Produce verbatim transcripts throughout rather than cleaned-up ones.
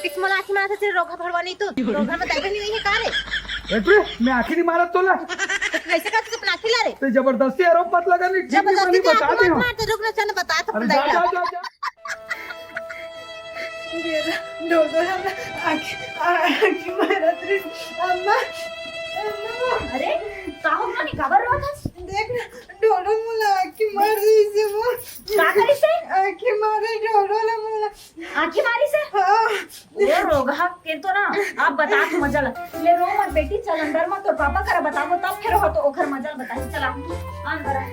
किस मोला आँखी मारत हे, रोगहा भरवा नहीं तो। रोगहा में दाई बहिनी नहीं है का रे? ए, रे, मैं आँखी नहीं मारत तोला। तो कैसे करते अपन आँखी ला रे? तो जबरदस्ती आरोप मत लगा, नहीं, ठीक नहीं जबरदस्ती बनी, के बता आँखी दे मत हूँ। मार, तो रुक ना, चल, बता तो अरे, जा, जा, जा, जा। ढोल, ढोल, हमरा आँखी, आँखी मारत रहिस। अम्मा, अम्मा। अरे, का हो गया? काबर रोत हस? देख ना, ढोल, ढोल मोला आँखी मार रहिस हे वो। का करिस हे? आँखी मारे, ढोल, ढोल मोला। आँखी मारिस हे? हाँ। ओ रोगहा, के तो ना, अब बता तू मजा ला। ले रो मत बेटी, चल अंदर म, तोर पापा करा बताबो, तब फिर हो तो ओखर मजा ला बताही। चला, अंदर आ।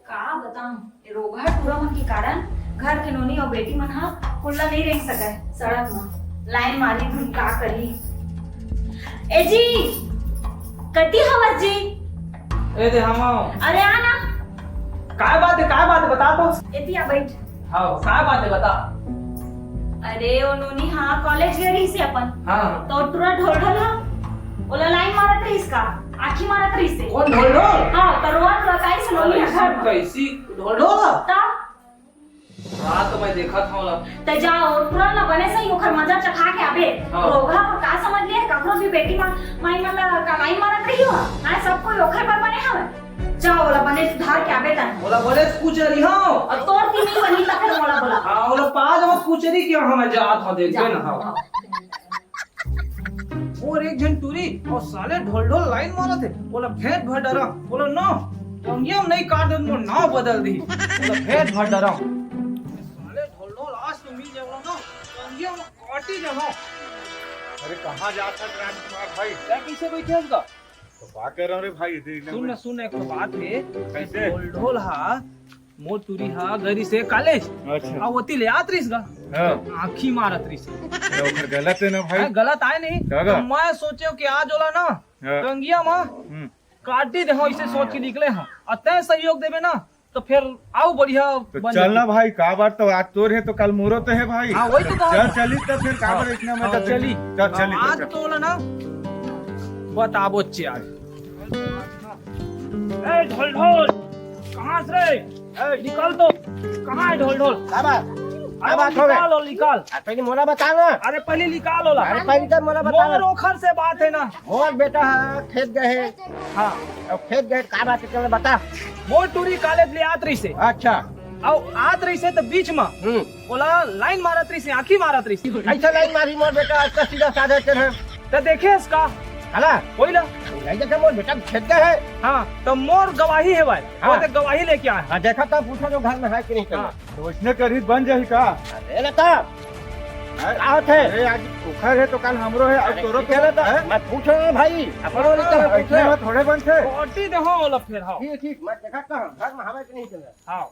का बताऊं, ए रोगहा टूरा मन के कारण घर के नोनी अउ बेटी मन ह खुल्ला नइ रह सकय। सड़क म लाइन मारी धुन का करही। ए जी, कति हवस जी? ए दे हम। अरे आ ना। काय बात हे, काय बात हे, बता तो। एती आ, बैठ। हाँ, काय बात हे, बता। अरे, ओ नोनी, हाँ, कॉलेज गे रहिस हे अपन। हाँ। तो टूरा ढोल ढोल हा, ओला लाइन मारत रहिस का, आँखी मारत रहिस हे। कौन ढोल ढोल? हाँ, तो रोवत रोवत आइस नोनी ह घर म। कैसी ढोल ढोल? ता? रात मैं देखत हूँ ला। ते जाओ, टूरा ला बने सही ओखर मजा चखा के आबे। हाँ। रोगहा पर का समझ लिया, ककरो भी बेटी मा-, माई मन ला का लाइन मारत रही हो? हाँ, सब कोई ओखर पर बने हवे। जा, ओला बने सुधार के आबे तन। ओला बने कुचरी हो। अउ तोर तीन ही बनी त फिर मोला बोला। हाँ, ओला पाँच मत कुचरी के हम जात हो देख जा। ना, हाँ। हाँ। मोर एक झन टूरी अउ साले ढोल ढोल लाइन मारत हे। ओला भेंट भर डरा, ओला ना। टंगिया में नहीं काट दे, मोर नाव बदल दी। ओला भेंट भर डरा। साले ढोल ढोल आज तो मिल जाओ ना, टंगिया में काटी जाओ। अरे कहाँ जात है राजकुमार भाई? क्या कैसे बैठे हस गा? तो का कर रहा रे भाई, देख ले सुन ना, भाई। सुन, एक ठो बात हे। कैसे? ढोल ढोल हा, मोर टूरी हा गरी से कॉलेज। अच्छा। आ ओती ले आत रहिस गा। हाँ। आँखी मारत रहिस। तो ओकर गलत हे ना भाई? हाँ, गलत आय नहीं। का गा? तो मैं सोचे कि आज ओला ना, हाँ। टंगिया मा हम्म। काटी दे हो, इसे सोच के निकले हा। अउ तैं सहयोग देबे ना, तो फिर अउ बढ़िया तो बन चल ना जाती। भाई, का बार तो आज तोर हे तो कल मोरो तो हे भाई। हाँ, वही तो कहा चल, था। चली तो फिर का हाँ। बार इतना में हाँ, तो चली। चली। चल, चली तो आज चल। तो बोला ना, बताबो चे आज। ए, ढोल ढोल, कहाँ से रे? ए, निकल तो। कहाँ हे ढोल ढोल? का बात? अरे का बात हो गे? निकाल, निकाल। आ, पहले मोला बता ना। अरे पहले निकाल ओला। अरे पहले तो मोला बता ना। मोर ओखर से बात हे ना। मोर बेटा हा खेत गए हे। हाँ। अब खेत गए, का बात हे, चल बता। मोर टूरी कॉलेज ले आत रहिस हे। अच्छा। अउ आत रहिस हे त बीच म हम्म। ओला लाइन मारत रहिस हे, आँखी मारत रहिस हे। ऐसा लाइन मारी मोर बेटा, आज तक सीधा साधा चल हे। त देखे हस का? हला? कोई ना। नहीं देखे, मोर बेटा खेत गए हे। हाँ, त मोर गवाही हे भाई। हाँ। वो तो गवाही लेके आए। हाँ, देखा तब पूछा जो घर में है कि नहीं करना। हाँ। तो वैसने करही त बन जाही का? अरे ना का? हैं? का होत हे? अरे आज ओखर हे तो कल हमरो हे, आज अरे तोरो ठीक तो हे ना तो हे। मैं पूछ रहा हूँ भाई, अपन वाली तरह पूछ ऐसने रहा हूँ। में थोड़े बनथे। कोटी दे हो ओला फेर, हाँ। ठीक, ठीक, मैं देखा था, घर में हवा के नहीं चल रहा। हाँ।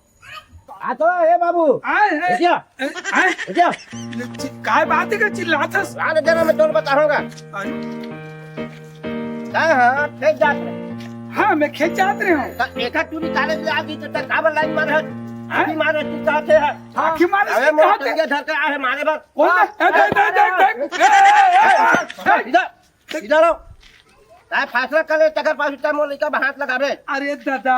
आ तो, ए बाबू। आए, आए। क्या? ए, आए। क्या? चि-, काय बात हे का चिल्लात हस? रात जरा मैं तोर बताऊंगा। अरे। हाँ, हाँ, खेत जात रहे। हाँ, मैं खेत जात रहे हूँ। त एका टूरी कॉलेज ले आ गई, त काबर लाइन मार है? हाँ? आँखी मार है, तू कहते है। हाँ। आँखी मार है, अरे, तू मोर कहते। टंगिया धर के आ है मारे बर। कौन है? ए, देख, देख, देख, देख। ए, ए, ए, ए, ए, ए, इधर, इधर आओ। काय फैसला कर ले, तकर पास उतना मोर लइका में हाथ लगाबे। अरे दादा,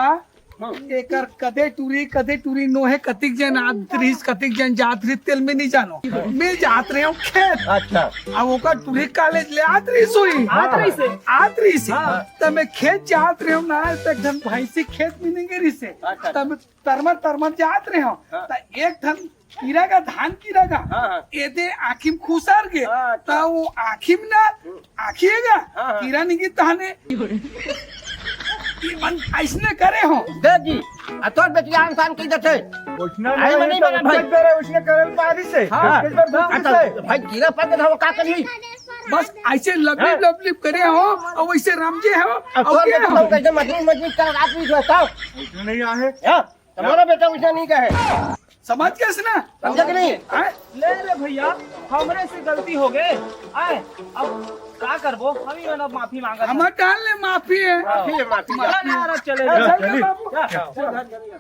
हम्म। एकर कदे टूरी, कदे टूरी नोहे, कतिक जन आत रिहिस, कतिक जन जात रिहिस, तेल में नहीं जानो। मैं जात रहे हूँ खेत। अच्छा। अब ओकर टूरी कॉलेज ले आत रिहिस हुई। आत रिहिस हे। आत रिहिस हे। हाँ। त मैं खेत जात रहे हूँ ना, त एक ठन भैंसी खेत में नहीं गिरिस हे। अच्छा। त मैं तरमर तरमर जात रहे हूँ। हाँ। त एक ठन कीरा का, धान कीरा का, हाँ, हाँ। एदे आँखी में खुसर गे, हाँ, अच्छा। त वो आँखी में ना, हम्म। आँखी हे गा, हाँ, हाँ। कीरा निकली तहने। ये मन ऐसने करे हो। दे जी, आ तोर बेटिया इंसान कही देथे। उसने आई नहीं, मनी तो बना भाई। उसने करे, उसने करे पारी से। हाँ। किस बार दूसरी अच्छा, से? भाई कीरा पकड़ हो का करी? बस ऐसे लबलिब हाँ। लबलिब करे हो, अउ वैसे रमजे हो, अब अउ तोर क्या बेटा हो? कैसे मजबूर मजबूर कर रात में सोता हो? उसने नहीं आहे। हाँ। तुम्हारा बेटा वैसा नहीं कहे। समझ गए ना? समझे कि नहीं? आए? ले रे भैया, हमरे से गलती हो गए। आए, अब का करबो? हम ही मतलब माफी मांगत हम हन। डाल ले माफी है। माफी है, माफी है। मजा ना आ रहा, चले ए, जाओ। चल, चल, बाबू। जा, जा, जा, जा।